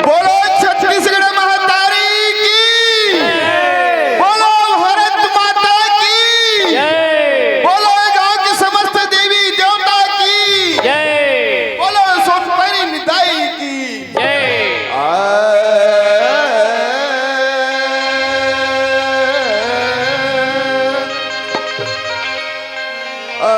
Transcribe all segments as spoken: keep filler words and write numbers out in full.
बोलो छत्तीसगढ़ महतारी की। जय। बोलो भारत माता की। जय। बोलो गांव की समस्त देवी देवता की। जय। बोलो सोनपरी निताई की। जय। आ, आ,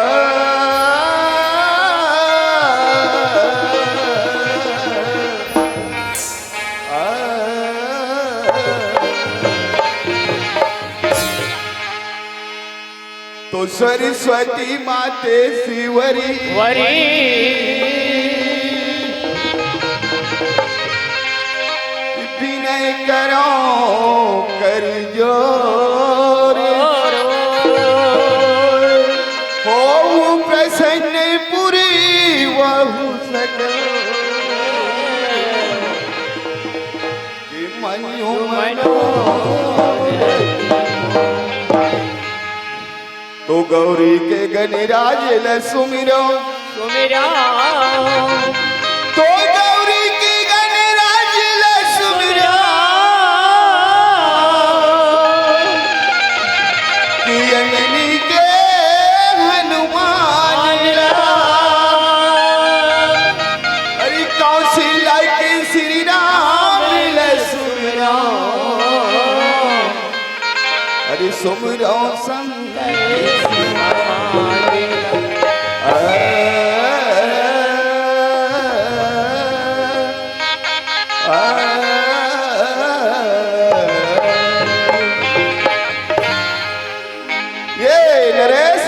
सरस्वती माते शिवरी वरी। विनय करो कर जोर। हो प्रसन्न पुरी वहु सकल। कि मनु मनो। तो गौरी के गणराज ल सुमिरो। सुमिरो। तो गौरी के गणराज ल सुमिरो। कि अंजनी के हनुमान ला। अरे कौशल्या के श्री राम ल सुमिरो। अरे सुमिरो संग ये नरेश,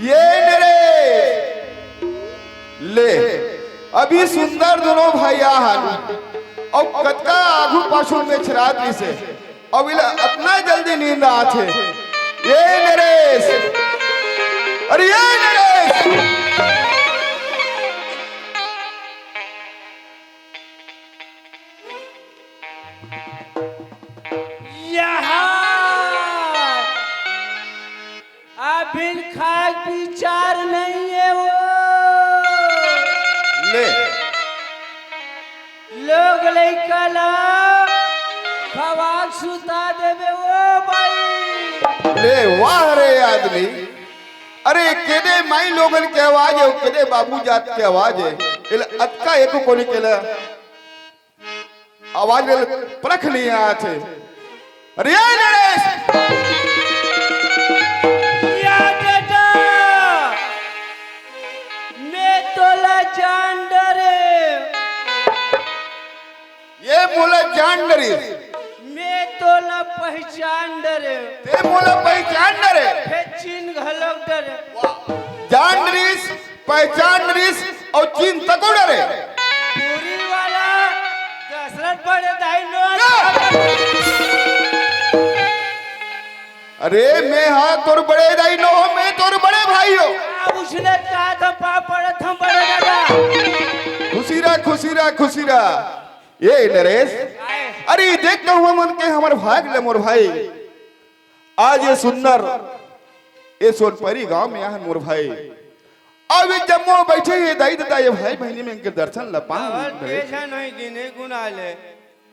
ये नरेश, ले, अभी सुंदर दोनों भाई आहन, अउ कतका आगू पाछू में छरात रिसे, अउ इला अतना जल्दी नींद आथे। ये नरेश, अरे ये नरेश, यहाँ अभिन खाए विचार नहीं है वो। ले। लोग लइका ला खवाक सुता देबे ओ भाई। ले वाह रे आदमी। अरे केदे माई लोगन के आवाज है, केदे बाबू जात के आवाज है। इला अतका एको कोनी केला। आवाज ले परख नहीं आथे। अरे ये नरेश! या बेटा, मैं तोला जान डरे। ये मोला जान डरे। मैं तोला पहचान डरे। ते मोला पहचान डरे। हे चिन्ह घलक डरे। जान डरिस, पहचान डरिस अउ चिन्ह तको डरे। पूरी वाला दशरथ बड़े दाई नो। अरे मैं हा तोर बड़े दाई नो हो, मैं तोर बड़े भाई हो। आ, उसने कहा था पाप पड़े था बड़े दादा। खुशी रहा, खुशी रहा, खुशी रहा। ये नरेश, आए। अरे देख तो हुआ मन के हमर भाग ले मोर भाई। आज ये सुंदर ये सोनपरी गांव में आहन मोर भाई। अब ये जम्मो बैठे ये दाई ददा ये भाई बहिनी में इनके दर्शन ल पाहन और नरेश। कैसा नहीं गिने गुना ले।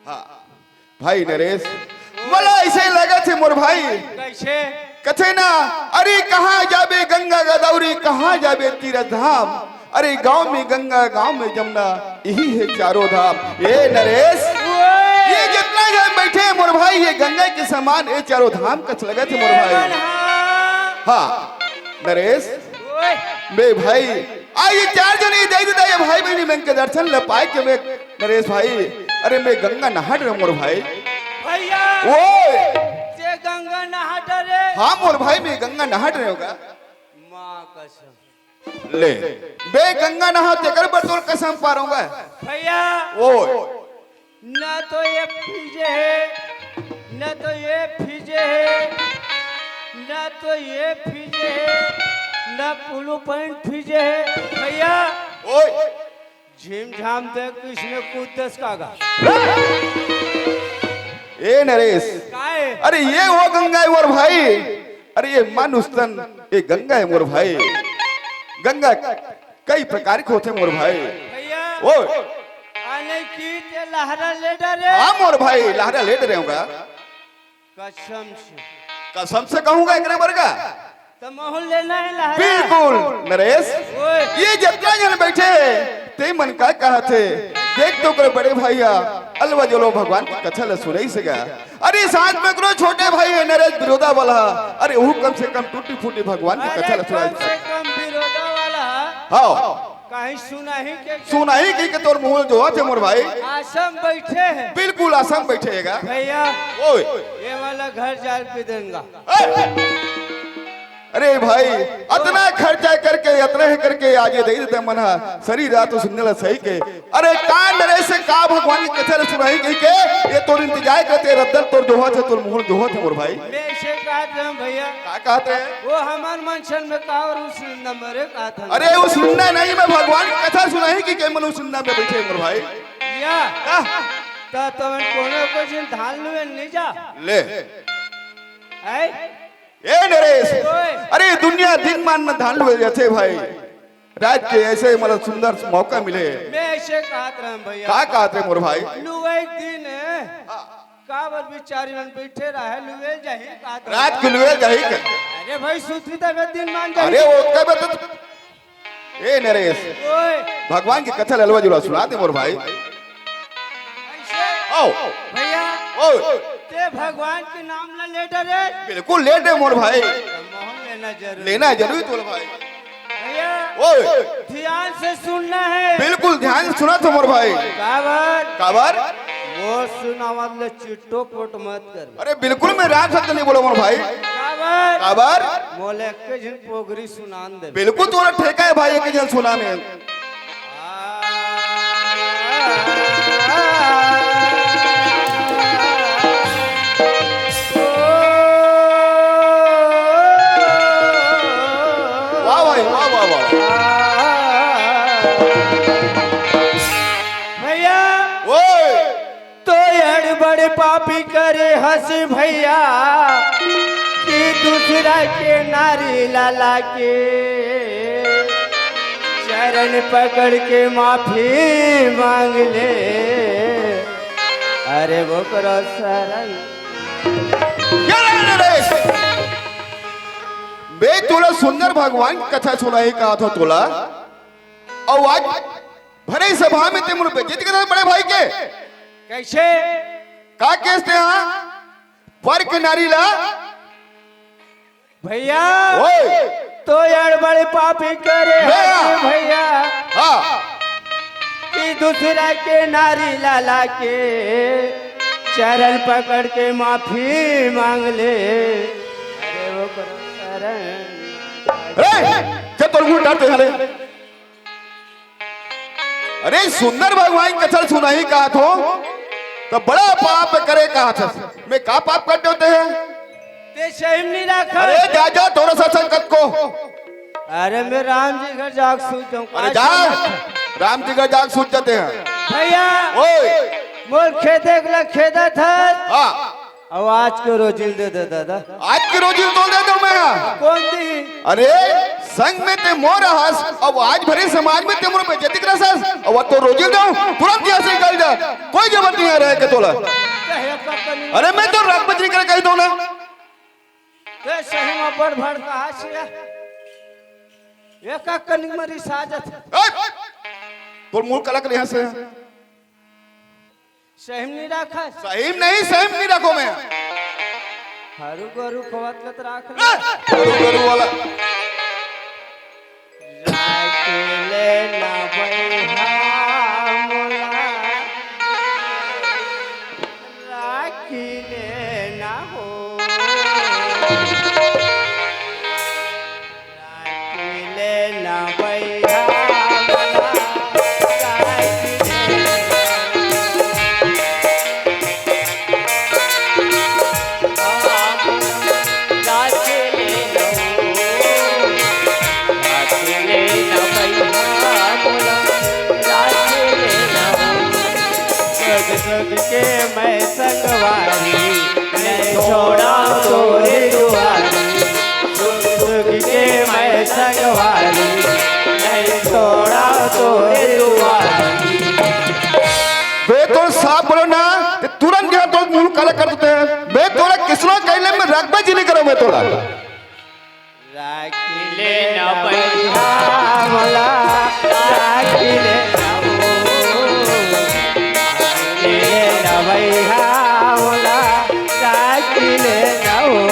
हाँ भाई नरेश, मला ऐसे लगत हे मोर भाई। कैसे? कथे ना, अरे कहाँ जाबे गंगा गोदावरी, कहाँ जाबे तीरथ धाम। अरे गांव में गंगा, गांव में जमुना, यही है चारों धाम। ए नरेश, ओए! ये जितना जन बैठे हैं मोर भाई, ये गंगा के समान, ये चारों धाम कस लगत हे मोर भाई। हाँ। हाँ, नरेश, ओए! मैं भाई, आ ये चार जन ये दे दे, ये भाई बहिनी मन के दर्शन ल पाए के मैं, नरेश भाई, अरे मैं गंगा नहात रहे मोर भाई। भैया, ओए! ये गंगा नहात रहे। हाँ मोर भाई, मैं गंगा नहात रहे होगा। माँ कसम। ले, बे गंगा नहा तेकर बर तोर कसम पारूंगा। भैया, ओए। ना तो ये फीजे है, ना तो ये फीजे है, ना तो ये फीजे है, ना पुलू पैंट फीजे है। भैया, ओए। झिमझाम दे किसने कूद दस कागा। ए नरेश, काय? अरे ये वो गंगा है मोर भाई। अरे ये मानुष तन, ये गंगा है मोर भाई। गंगा कई प्रकार के होथे मोर भाई। भैया, ओ। आने की ते लहरा ले डरे। हाँ मोर भाई, लहरा ले डरे होगा। कसम से। कसम से कहूंगा एकरे बरगा। तो महूँ लेना है लहरा। बिल्कुल नरेश, ओए। ये जितना जन बैठे हे, ते मन का कहत हे, देख तो ओकर बड़े भैया अलवा जलो भगवान के कथा ल सुनई से गा। अरे साथ में करो छोटे भाई है नरेश बिरोदा वाला, अरे वो कम से कम टूटी फूटी भगवान के अरे कथा ल सुनई कम से कम बिरोदा वाला। हाँ। कहीं सुनाही के सुनाही कहिके तोर मुँह जोहत हे मोर भाई। आसम बइठे हे। बिल्कुल आसम बइठे हे गा। भइया, ओए। ये वाला घर जाल के देंगा। अरे भाई, अतना खर्चा करके, अतना हे करके आज ये दे देते मन हा। सरी रात सुनने ला सही के। अरे का नरेश का भगवान के कथा ल सुनाही कहिके, ये तोर इंतजार करथे, रद्दन तोर जोहत हे, तोर मुँह जोहत हे मोर भाई। मैं अइसे कहत रहेंव भइया। का कहत रहे? वो हमर मंचन में का अउ सुनना मरे कहत हन। अरे वो सुनना नहीं, मैं भगवान के कथा सुनाही कहिके मन सुनना में बइठे मोर भाई। या। का? त तुमन कोनो को जिन धान लुए नहीं जा। ले। ऐ? ए नरेश, ओए। अरे दुनिया दिन मान में धान लुए जाथे भाई। रात के अइसे मतलब सुंदर मौका मिले। मैं अइसे कहत रहेंव भइया। का कहत रहे मोर भाई? लुवई दिन हे। हाँ। काबर बिचारी मन बइठे रहे, लुवे जाही कहत रहे। रात के लुवे जाही के? अरे भाई, सुतही तबे दिन मान जाही। अरे वो कब तो ए नरेश, ओए। भगवान के कथा ल अलवा जुलवा सुना दे मोर भाई। अइसे? आओ। भइया, ओए। ते भगवान के नाम ला ले डरे? बिल्कुल ले डरे मोर भाई। त मोहन लेना जरूरी। लेना जरूरी तोर भाई। भइया, ओए। ध्यान से सुनना हे। बिल्कुल ध्यान से सुनत हों मोर भाई। काबर? काबर? मोर सुनावत ले चिट्टो पोट मत कर। अरे बिल्कुल मैं राम शब्द नहीं बोला मोर भाई। काबर? काबर? मोला एक झन पोगरी सुनान दे। बिल्कुल तोला ठेका हे भाई, एक झन सुनाने। वाह भाई, वाह, वाह, वाह। भइया। ओए। तो अड़बड़ पापी करे हस भइया, कि दूसरा के नारी ला लाके चरण पकड़ के माफी मांग ले। अरे वो करो शरण। क्या रे नरेश? मैं तोला सुंदर भगवान के कथा सुनाही कहत हों तोला, अउ आज भरे सभा में ते मोर बेइज्जती करत बड़े भाई के। कइसे? का केस ते हा? पर के नारी ला? भइया, ओए। तो अड़बड़ पापी करे भइया। हस भइया। हाँ। कि दूसरा के नारी ला लाके चरण पकड़ के माफी मांग ले। अरे वो करो शरण। रे, जब तोर मुंह डालते हले। अरे सुंदर भगवान कथा ल सुनाही कहत हों, त बड़ा पाप करे कहत हस। मैं का पाप कर देते हैं? ते सही में नहीं रखा। अरे जा, जा, तोरा सत्संग कत को। अरे मैं राम जी घर जाके सूत जाऊं। अरे का जा, सूत जाऊं? राम जी घर जाके सूत जाते हैं। भइया, ओए। मोर खेते के ला खेदा था। हाँ। अउ आज के रोजी ल दे दे दादा। आज के रोजी ल तोला दे देंव मैं हा। कोन दी? अरे, संग में ते मोर हस, अउ आज भरे समाज में ते मोर बेइज्जती करत हस, अउ तोर रोजी ल देंव, तुरंत यहाँ से निकल जा, कोई जरूरत नहीं हे रहे के तोला। कहे का कनी। अरे, मैं तो रख बजरी करे कहि देंव ना। ते सही में बड़ भड़काहस या। एक कनिक मरी साजत। ए, तोर मुंह कलक ले हंसे। सही में नहीं रखा। सही में नहीं, सही में नहीं रखों मैं। हरू गरू खोवत लत राख। ए, हरू गरू वाला। राख ले ना बइहा मोला। राख ले ना हो। राख ले ना बइहा मोला, राख ले ना। राख ले ना बइहा मोला, राख ले ना। जग जग के मैं संगवारी, नहीं छोड़ा तोरे दुआरी। सुख दुख के मैं संगवारी, नहीं छोड़ा तोरे दुआरी। बे तोर साफ बोलो ना, ते तुरंत यहाँ तो मुंह काला कर देते हैं। बे तोरा किसनो कहले में रखबे जी नहीं करो मैं तोरा। राख ले ना बइहा मोला, राख ले ना हो। राख ले ना बइहा मोला, राख ले ना हो।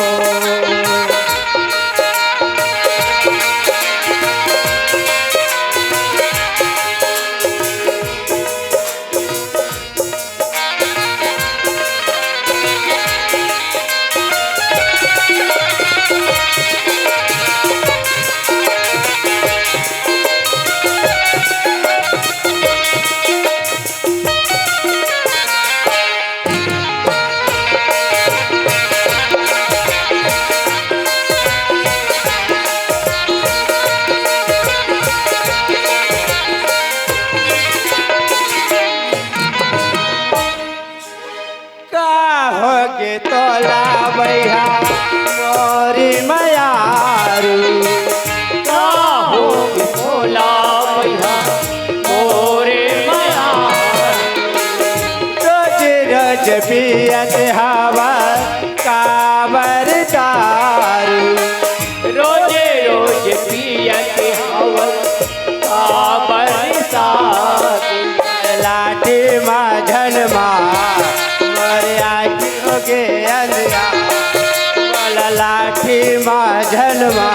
माँ जन्मा,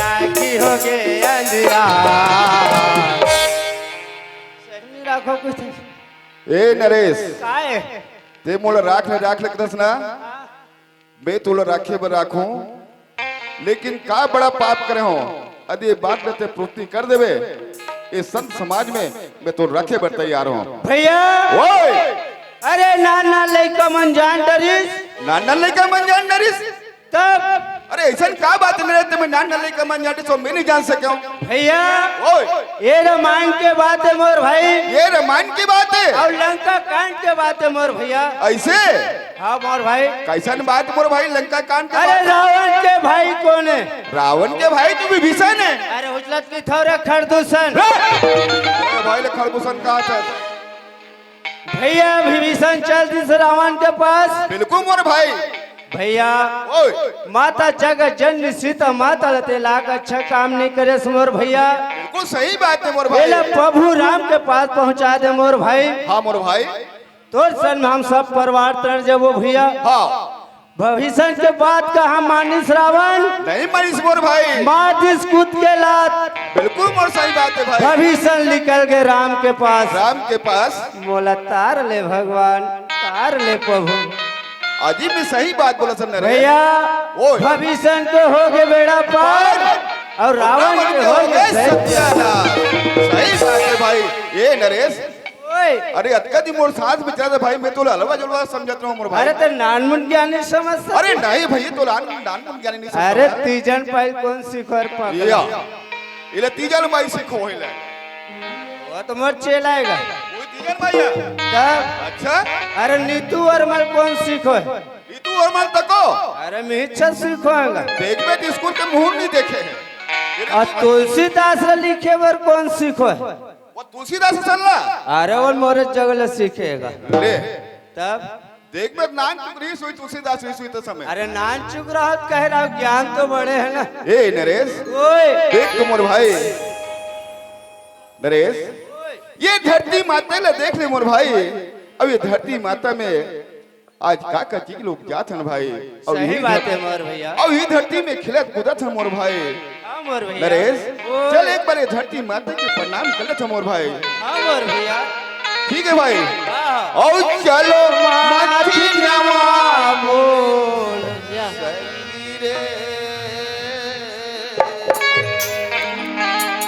आँखी हो गे अंधियार। सही में राखो कुछ। ए नरेश, काय? ते मोला राख ले, राख ले कथस ना, मैं तोला राखे बर राखूं, लेकिन का बड़ा पाप करे हो? यदि ये बात ल ते पूर्ति कर देबे, ये संत समाज में मैं तोला राखे बर तैयार हूं। भैया, ओए! अरे नान नान लइका मन जान डरिस। नान नान लइका मन जान डरिस? तब? अरे अइसन का बात हे रे, ते में नान नान लइका मन जान डरिस, मैं नहीं जान सके हूं। भैया, ओए! ये रामायण के बात हे मोर भाई। ये रामायण के बात हे? अउ लंका कांड के बात हे मोर भैया। अइसे? हाँ मोर भाई। कइसन बात मोर भाई, लंका कांड के अरे बात? रावण के भाई कोन हे? रावण के भाई तो विभीषण हे। अरे उछलत की थोरे खरदूषण। अरे भाई ले खरदूषण कहा था। भैया विभीषण चल दिस रावण के पास। बिल्कुल मोर भाई। भैया, ओए। माता जगत जननी सीता माता ल ते लाके अच्छा काम नहीं करेस मोर भैया। बिल्कुल सही बात हे मोर भाई। एला प्रभु राम के पास पहुंचा दे मोर भाई। हाँ मोर भाई। तोर सन में हम सब परिवार तर जबो भैया। हाँ। विभीषण के बात कहाँ मानिस रावण? नहीं मानिस मोर भाई। मार दिस कूद के लात। बिल्कुल मोर सही बात हे भाई। विभीषण निकल गे राम के पास। राम के पास। मोला तार ले भगवान, तार ले प्रभु। अजी मैं सही बात बोलत हंव रे। भैया, ओए। विभीषण के हो गे बेड़ा पार, पार। अउ रावण के हो गे सत्यानाश। सही बात हे भाई। ए नरेश, ओए। अरे अतका दिन मोर सांस में चलत हे भाई, मैं तोला अलवा जलवा समझत रहूं मोर भाई। अरे ते नानमुन ज्ञानी समझ सकत। अरे नहीं भैया, तोला नानमुन ज्ञानी नहीं समझ। अरे तीजन पाइल कोन सीखो रे पागल? या। एला तीजन माई सीखो होइला। वो तो मोर चेला हे गा। वो तीजन माई हे? तब? अच्छा। अरे नीतू वर्मा ल कोन सीखो हे? नीतू वर्मा ल तको? अरे मिहिच्छा सीखो हे गा। देख बे, स्कूल के मुहूर्त नहीं देखे हे। अउ तुलसीदास ल लिखे बर कोन सीखो हे? वो तुलसीदास असन ला? अरे वो मोरे जग ले सीखे हे गा। ले। तब? देख बे, नानचुक रहिस होही तुलसीदास रहिस होही त समय। अरे नानचुक रहत कहे रहा, ज्ञान तो बड़े हे ना। ए नरेश, ओए। देख तो मोर भाई नरेश, ये धरती माता ल देख ले मोर भाई। अब ये धरती माता में आज का का चीज लोग जात हन भाई। अउ सही बात हे मोर भैया। अउ ये धरती में खेलत कूदत हन मोर भाई। हाँ मोर भैया। नरेश, ओए। चल एक बार ये धरती माता के प्रणाम कर लेथन मोर भाई। हाँ मोर भैया। ठीक हे भाई। हाँ। अउ चलो माथी नवा बोल। या।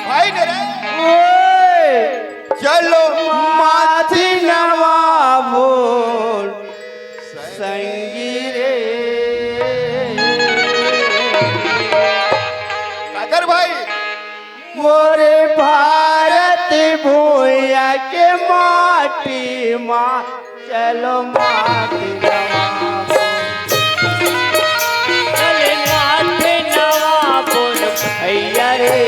भाई नरेश। ओए। चलो माथी नवा बोल। संगी रे। काकर भाई? मोरे भारत भुइयां के माटी मा चलो माटी नवा बोल। चले माटी नवा बोल भैया रे।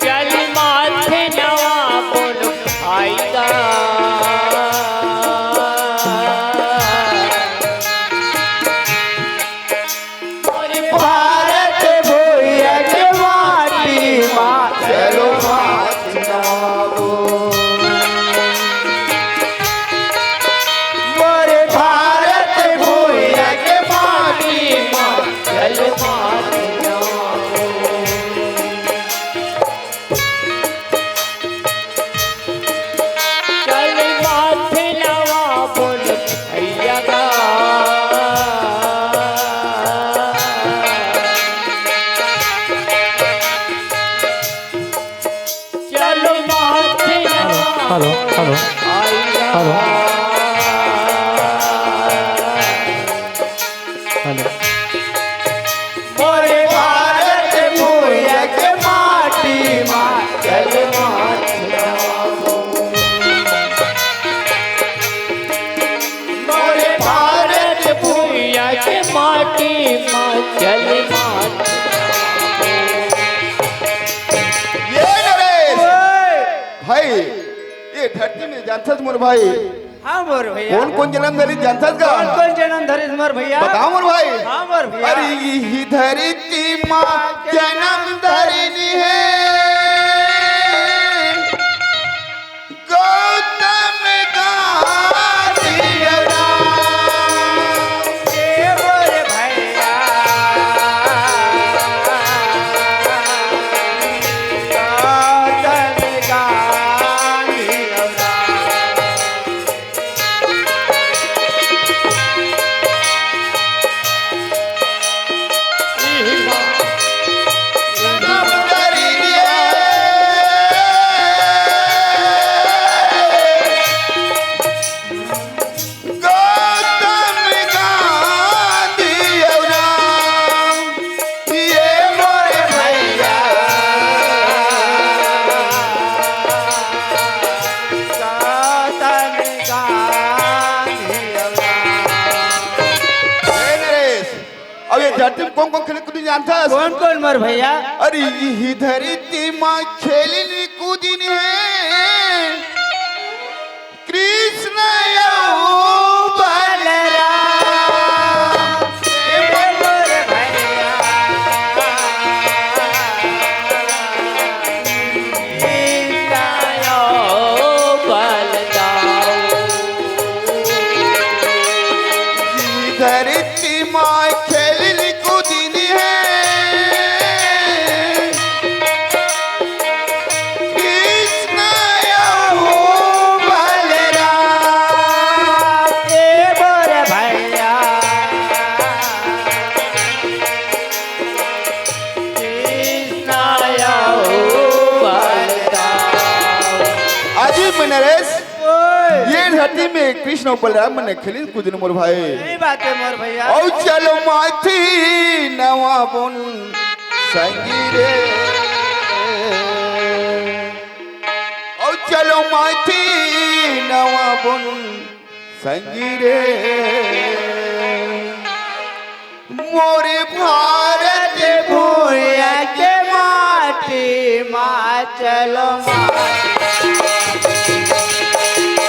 चल माथे नवा बोल भाई गा। अरे भारत भुइयां के माटी मा चलो माथे नवा बोल। मोरे भारत भुइयां के माटी मा चल माथे नवा बोल। चल माथे नवा बोल भैया गा। चलो माथे हेलो, हेलो, हेलो। हेलो। मोरे भारत भुइयां के माटी मा चल माथे नवा बोल। मोरे भारत भुइयां के माटी मा चल माथे नवा बोल। ये नरेश। ओए। भाई, ये धरती में जानथस मोर भाई? हाँ मोर भैया। कोन कोन जनम धरिस जानथस गा? कोन कोन जनम धरिस मोर भैया? बताओ मोर भाई। हाँ मोर भैया। अरे इही धरती मा जनम धरिन हे। धरती म कोन कोन खेलिन कूदिन जानथस? कोन कोन मोर भैया? अरे इही धरती म खेलिन कूदिन हे कृष्ण अउ बलराम। ए मोर भैया। कृष्ण अउ बलराम। धरती म खेलिन कूदिन हे कृष्ण अउ बलराम। ए मोर भैया। कृष्ण अउ बलराम। अजीब में नरेश, ओए। ये धरती में कृष्ण अउ बलराम मन खेलिन कूदिन मोर भाई। सही बात हे मोर भैया। अउ चलो माथी नवा बुन संगी रे। अउ चलो माथी नवा बुन संगी रे। मोर भारत भुइयां के माटी मा चलो मा।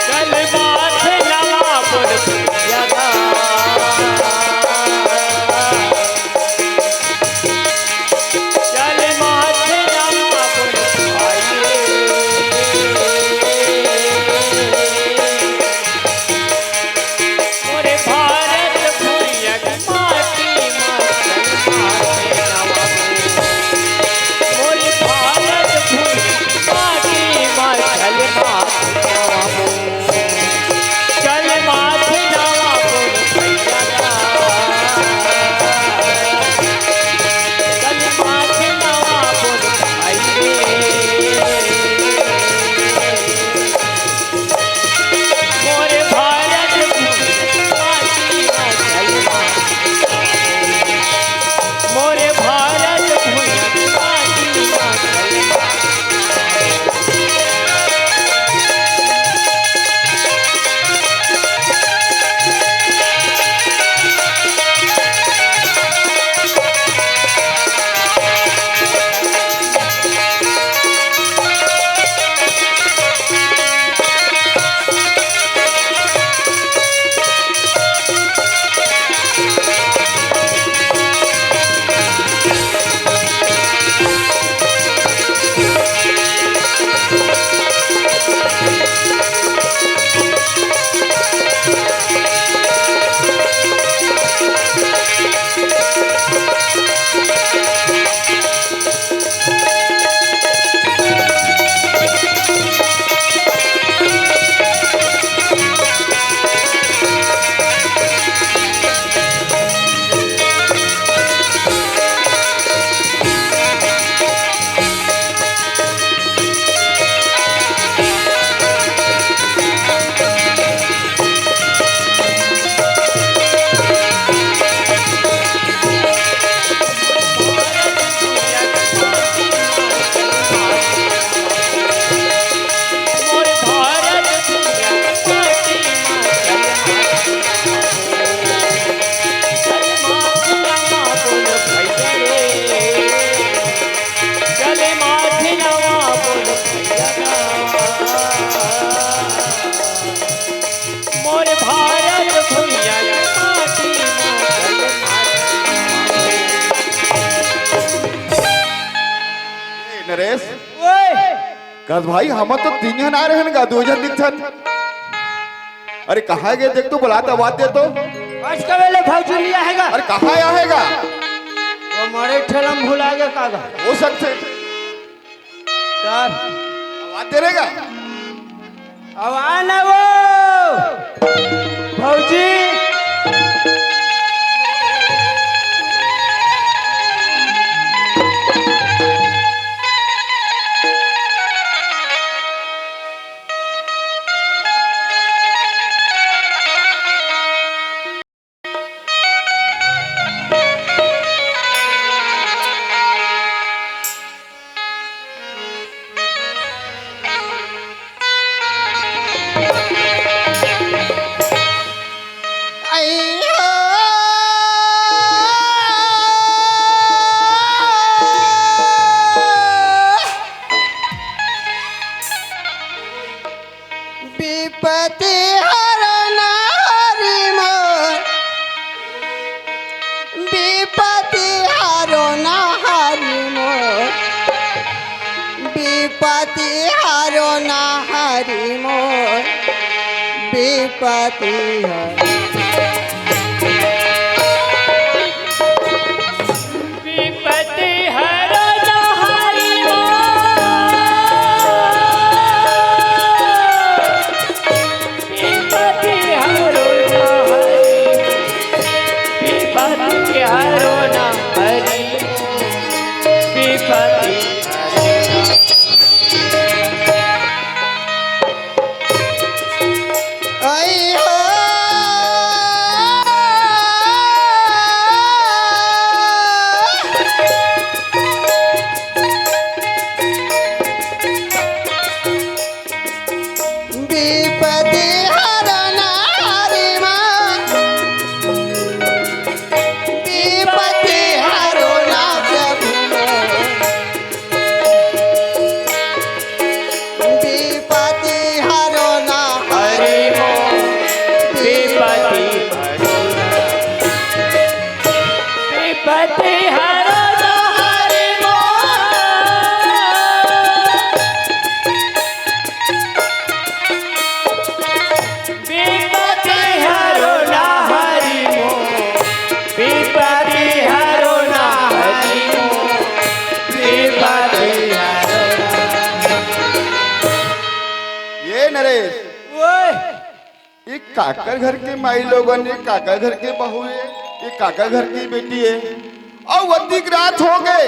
चल माथे नवा बुन भैया गा। चल माथे नवा बुन भाई। मोरे भारत भुइयां के माटी मा चल माथे नवा बुन। मोरे भारत भुइयां के माटी मा चल माथे नवा बुन। चल माथे नवा बुन भैया गा। चल माथे नवा बुन भाई रे। मोरे भारत भूमि माटी मा चल माथे। मोरे भारत भूमि माटी मा चल माथे। मोर भारत भुइयां के माटी मा चल माथे। ए, नरेश। ओए। कस भाई, हमन तो तीन झन आ रहेन गा, दू झन दिखथन। अरे, कहाँ गे? देख तो, बुला तो, आवाज दे तो। आज का वेले भौजी नहीं आएगा। अरे, कहाँ आएगा? वो मरे ठेला में भुला गया का गा? हो सकथे। सर। आवाज दे रहेगा। अब आना वो भौजी। विपत्ति हरो ना हरि मोर, विपत्ति हरो ना हरि मोर, विपत्ति हरो ना हरि मोर, विपत्ति हरो। विपत्ति हरो ना हरि मोर। विपत्ति हरो ना हरि। विपत्ति हरो ना हरि। विपत्ति हरो ना। आई हो। विपत्ति हरो ना हरि मोर, विपत्ति हरो ना प्रभु मोर। विपत्ति हरो ना हरि मोर, विपत्ति हरो ना। विपत्ति हरो ना हरि मोर। विपत्ति हरो ना हरि मोर। विपत्ति हरो ना हरि मोर। विपत्ति हरो ना। ये नरेश, ओए। ये काकर घर के माई लोगन, ये काकर घर के बहू हे, ये काकर घर की बेटी हे। अउ अतिक रात हो गे,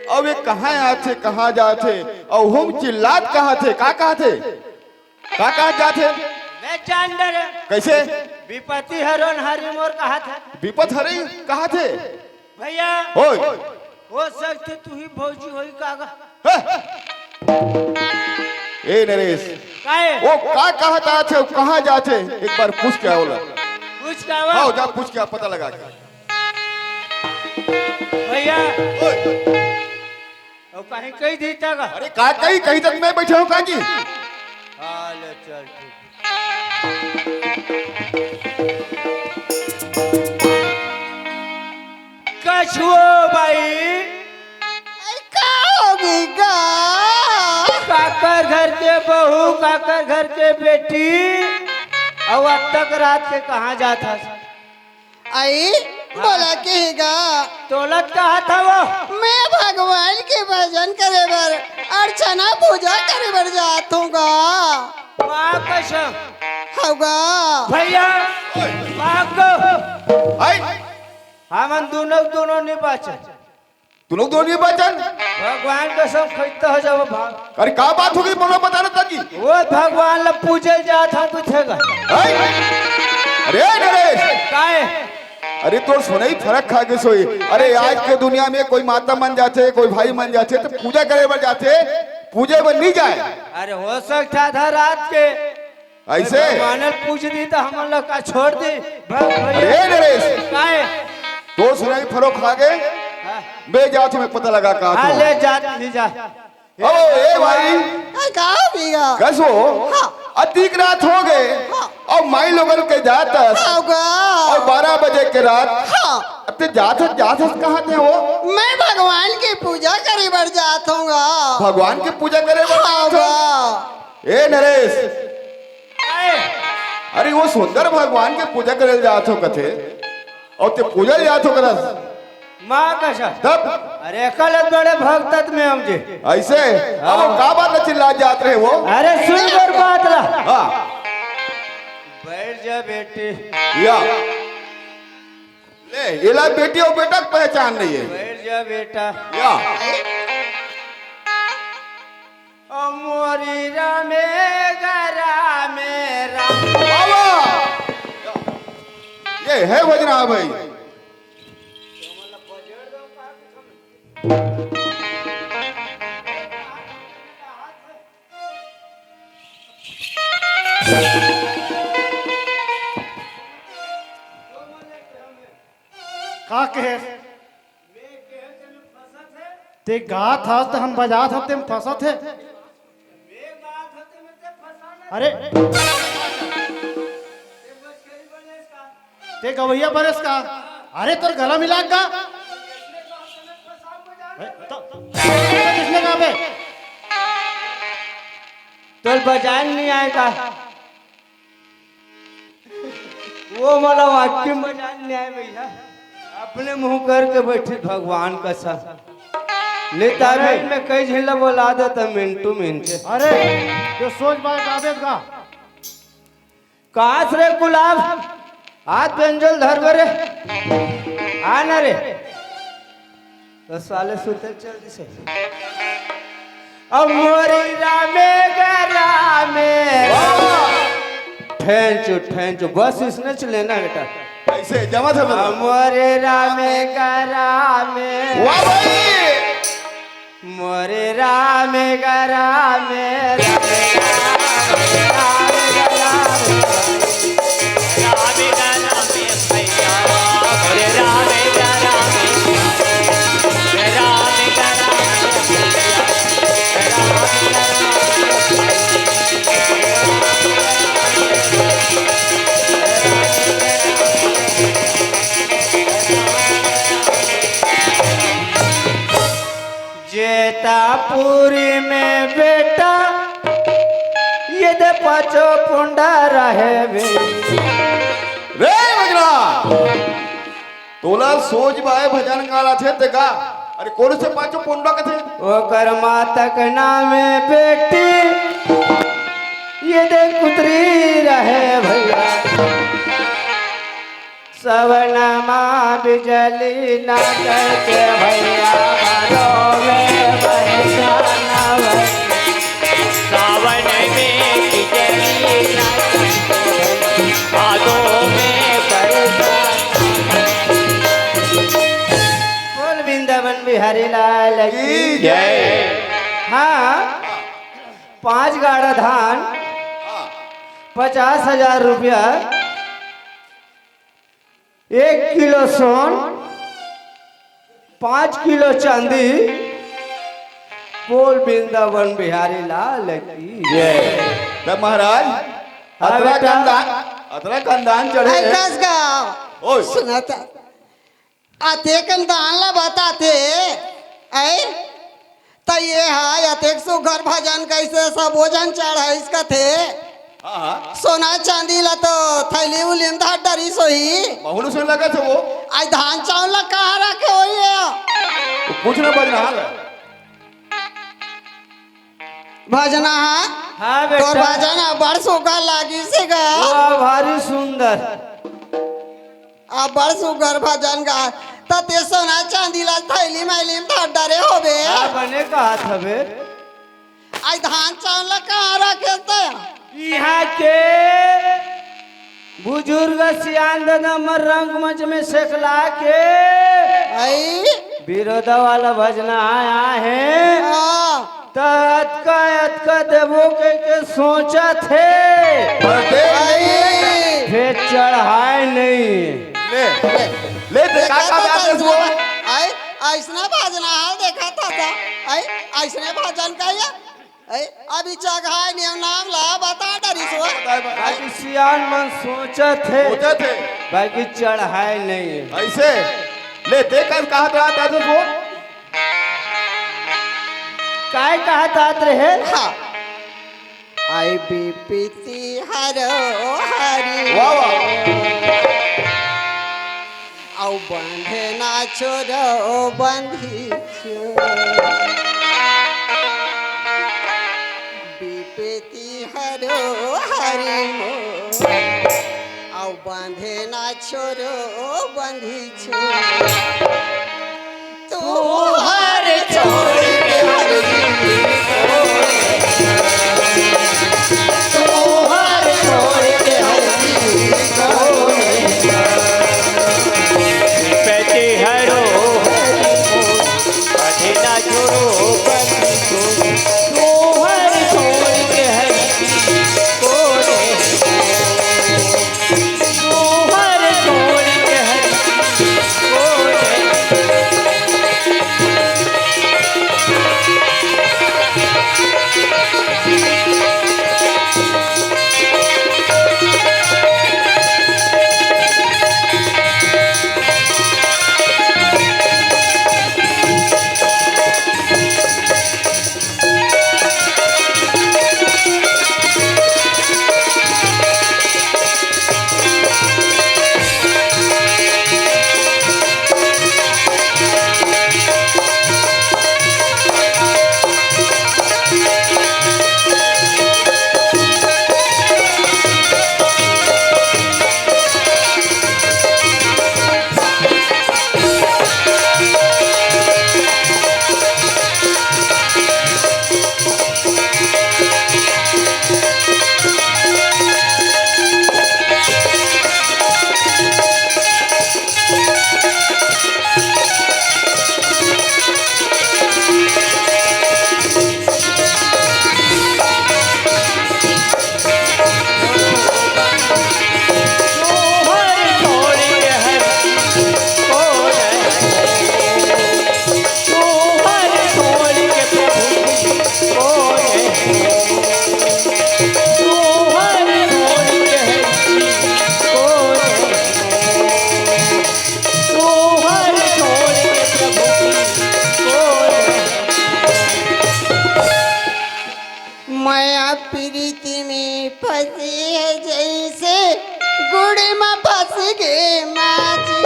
अउ ये कहाँ आथे, कहाँ जाथे, अउ हम चिल्लात कहाँ थे, का कहाँ थे, का कहाँ जाथे? मैं जान डरे। कैसे? विपत्ति हरो ना हरि मोर कहाँ थे? विपत हरे कहाँ थे? भैया, होय। हो सकथे तुही भौजी होही का गा? हे! ए नरेश, काहे? वो का कहत आथे, वो कहाँ जाथे? एक बार पूछ के आओ ला। पूछ के आवा। आओ, जा पूछ के आ, पता लगा के। भैया, ओए। अब कहीं कही दी का गा? अरे का कही, कहीं तक मैं बैठे हूँ काजी। हाँ, ले चल ठीक। कछुओ बाई। अरे का होगे गा? काकर घर के बहू, काकर घर के बेटी, अउ अतक रात के कहाँ जात हस? आई, बोला के हे गा? तोलत कहा था वो? मैं भगवान के भजन करे बर, अर्चना पूजा करे बर जात हूँ गा। वाह कसम। हव गा। भैया, भाग गो। आई। हमन दोनों, दोनों नहीं बाँचन। दोनों, दोनों नहीं बाँचन। भगवान कसम खइता हो जाओ भाग। अरे का बात होगे, बोलो बता रहा था जी। वो भगवान ला पूजे जात हूँ तू थे गा। आई। अरे नरेश। काहे? अरे तोर सुनई फरक खा गे सोई। अरे आज के दुनिया में कोई माता मन जाथे, कोई भाई मन जाथे त पूजा करे बर जाथे, पूजे बर नहीं जाए। अरे हो सकता था रात के ऐसे? भगवान पूछ दी त हमन ला का छोड़ दी? भग भैया। अरे नरेश। काहे? तोर सुनई फरक खा गे। हाँ। मैं जात हूँ, मैं पता लगा का हाँ, तू। ले जा, ले जा। ओ, ए भाई। का, का होगे गा? कस हो? हाँ। अतिक रात होगे। हाँ। अउ माई लोगन के जात हस। हाँ गा। अउ बारह बजे के रात। हाँ। ते जात हस, जात हस कहाँ ते हो? मैं भगवान के पूजा करे बर जात हूँ गा। भगवान के पूजा करे बर हाँ जात हो? गा। ए नरेश। अरे वो सुंदर भगवान के पूजा करे जात हो कथे। अउ ते पूजा जात हो करस। माँ कसम। तब? अरे कल बड़े भगत में हम जी। ऐसे? हाँ। अब वो का बात ला चिल्ला जात रहे वो? अरे सुन मोर बात ला। हाँ। बैठ जा बेटी। या। ले, एला बेटी अउ बेटा के पहचान नहीं है। बैठ जा बेटा। या। ओ मोरी रामे गा रामे राम। बाबा! ये है भजना भाई। का कहे? ते गात हस त हम बजात हस, तेम फंसत हे। अरे, ते गवैया बनेस का? अरे, तोर गला मिला का? ए, तो, किसने कहा बे? तोर बजान नहीं आएगा। वो मोला वाक्य बजान नहीं आए भैया। अपने मुंह करके बैठे भगवान कसम। नेता अरे। में कई झिल्ला बोला देता मिंटू मिंटे। अरे, जो सोच बाय गाबे का? कास रे गुलाब, हाथ बेंजल धर रे। आ ना रे। तो साले सुते चल दिसे। अब मोरी रामे गा रामे। वाह! ठेंचो, ठेंचो, बस इसने च लेना बेटा। ऐसे जमा था मेरा। अब मोरे रामे गा रामे। वाह भाई! मोरे रामे गा रामे, रामे गा रामे, रामे गा रामे। राम गरम भैया, अरे राम गरम, राम गरम, राम गरम। जेतापुरी में बेटा, ये दे पाँचों पुंडा रहे बे। रे बजरा, तोला सोच बाय भजन गाला थे ते का? अरे कोन से पाँचों पुंडा कथे? ओकर माता के नाम है बेटी, ये दे कुतरी रहे भैया। सवनमा बिजली ना करके भैया, भादो में बरसाना भैया। सावन में बिजली ना करके भादो में बरसाना। बोल वृंदावन बिहारी लाल की जय। हाँ, पाँच गाड़ा धान, पचास हजार रुपया, एक किलो सोन, पाँच किलो चांदी, बोल वृंदावन बिहारी लाल की। जय। तब महाराज, हाँ अतरा बेटा। कंदान, अतरा कंदान चढ़े ऐ हैं। कस गाँव। ओए। सुना त, अतेकन दान ला बताथे, ऐ? त ये हा अतेक सुघर भजन कइसे सबो झन चढ़ाइस कथे। हाँ, हाँ। सोना चांदी ला तो थैली उली म धर डरिस होही। महूँ ल सुन लगथे वो। अई धान चाउर ला कहाँ रखे होही ये? वो कुछ ना बजना हाल। भजना हा? हाँ बेटा। तोर भजन अब्बड़ सुघर लागिस हे गा। वाह, भारी सुंदर। अब्बड़ सुघर भजन गा, त ते सोना चांदी ला थैली मैली म धर डरे होबे। हाँ, बने कहत हबे। अई धान चाउर ला कहाँ रखे त? इहाँ के बुजुर्ग सियान ददा मन रंगमंच में सेकला के अई? बिरोधा वाला भजना आय हे। हाँ। त अतका, अतका देबो कहिके सोचत हे। अरे! फेर चढ़ाय नहीं। ले, ले, ले, देखा देखा का तो बात है कैसना वो? बा-, आई, अइसना भजना हाल देखा था, था। आई, अइसने भजन का ये? आई, अभी चढ़ाय नहीं, नाम ला बता डरिस वो। बताए, बताए। अभी सियान मन सोचत हे, सोचत हे। बाकी चढ़ाय नहीं। अइसे? ले, देखा कहा था, था तो वो? काय कहत आत रहे? हाँ। आई बिपति हरो हरि। वाह, वाह। अउ बंधे ना छोरो बंधी छोर। बिपति हरो हरि मोर। अउ बंधे ना छोरो बंधी छोर। तुहर छोड़ के हर जी को, तुहर छोड़ के हर जी को। पैते हरो हरि को, अधेला जोरो बंदी को, तुहर छोड़ के हर जी को। फंसे हे जइसे गुड़ी म फंस गे माँ जी।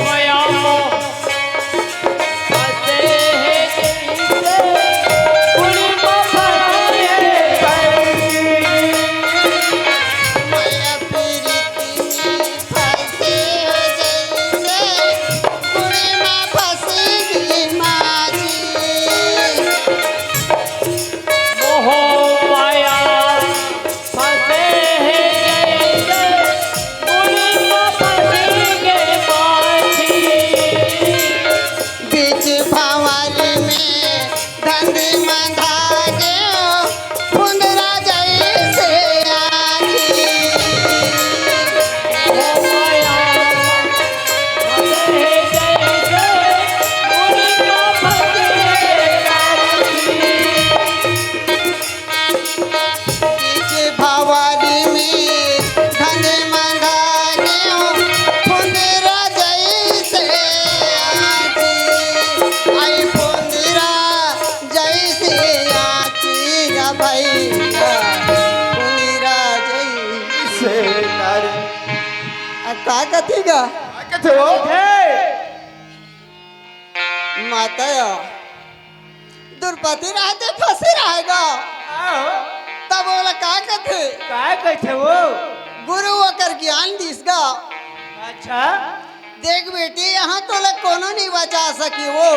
मया फंसे हे जइसे गुड़ी म फंस गे माँ जी। मया पीरित में फंसे हे जइसे गुड़ी म फंस गे माँ जी। मोह माया फंसे हे जइसे गुड़ी म फंस गे माँ जी। बीच भंवर में धंधी मंधा गे फुंदरा जइसे आँखी। मोह माया फंसे हे जइसे गुड़ी म फंस गे माँ जी। बीच भंवर में धंधी मंधा गे फुंदरा जइसे आँखी। आई फुंदरा जइसे आँखी गा भइया, फुंदरा जइसे। आ, का कथे गा? का कथे वो? माता या, दुरपति रहते फंसी रहेगा। आहो। तब ओला का कथे? का कथे वो? गुरु ओकर ज्ञान दिस गा। अच्छा। देख बेटी, यहाँ तोला कोनो नहीं बचा सकी वो।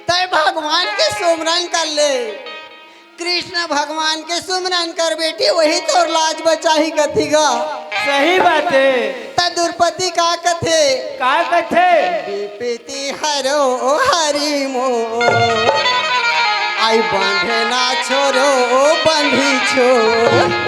तैं भगवान के सुमरन कर ले। कृष्ण भगवान के सुमरन कर बेटी, वही तोर लाज बचाही कथे गा। सही बात हे। त दुरपति का कथे? का कथे? विपत्ति हरो हरि मोर, आई बंधना छोरो बंधी छोर।